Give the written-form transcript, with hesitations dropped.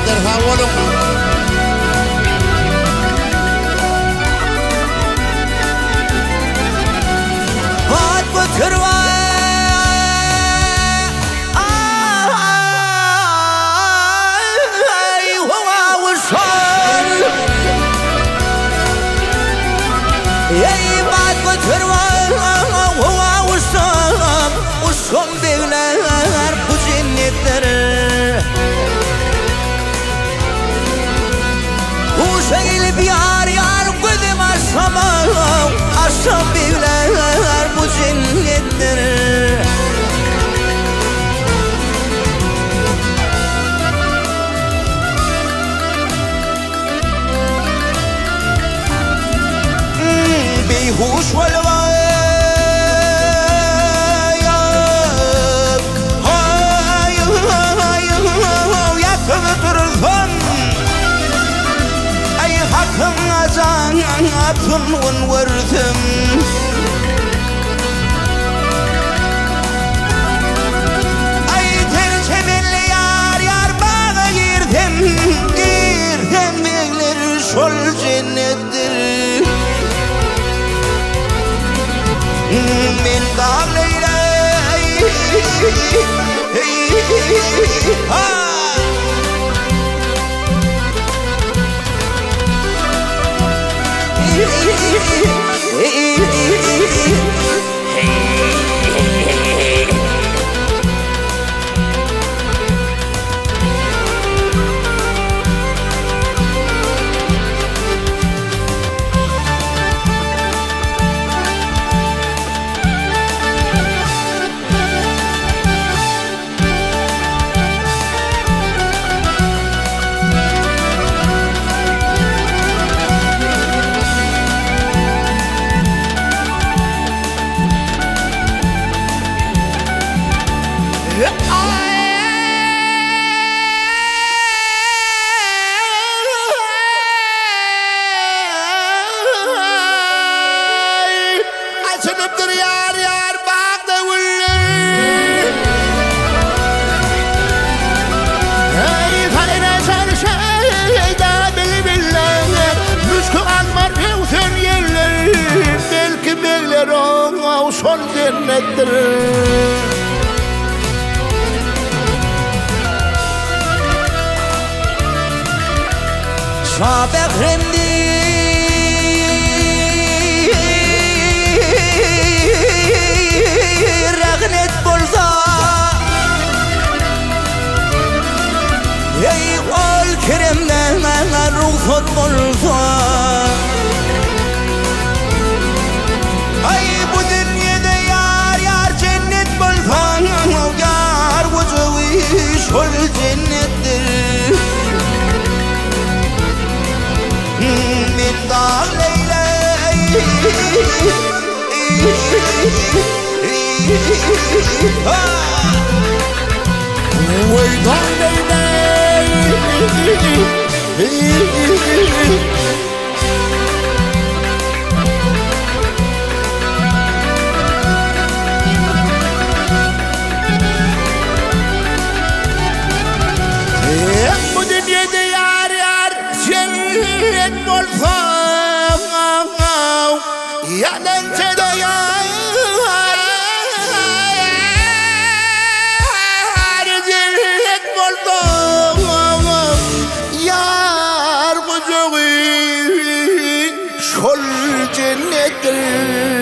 Ýigitler sag boluň. Bat götür Aý howa uçar Eý bat götür Howa uçsam Uçsam begler bu jennetler Huşa gelip ýar ýar gözüm açsam Açsam begler bu jennetler Beýhuş bolup Ýatyp dursam Aý hakyň ajaýypyn görsem. Aý ter çemenli ýar ýar baga girsem, Girsem begler şol jennetdir. Men dag leýleý, ha! Açylypdyr ýar ýar bagda güller. Eý saýraşar şeýda bilbiller, Müşki almar öwsen ýeller, Belki begler oňa şol jennetdir. Şa Bähremdi Rehnet bolsa Eý ol keremden rugsat bolsa Aý bu dünýede ýar ýar jennet bolsa Ýar gujagy şol jennetdir Men dag leýleý Weý dag leýleý. Bu dünýede ýar ýar jennet bolsa Ýalançyda ýar jennet bolsa Ýar gujagy şol jennetdir.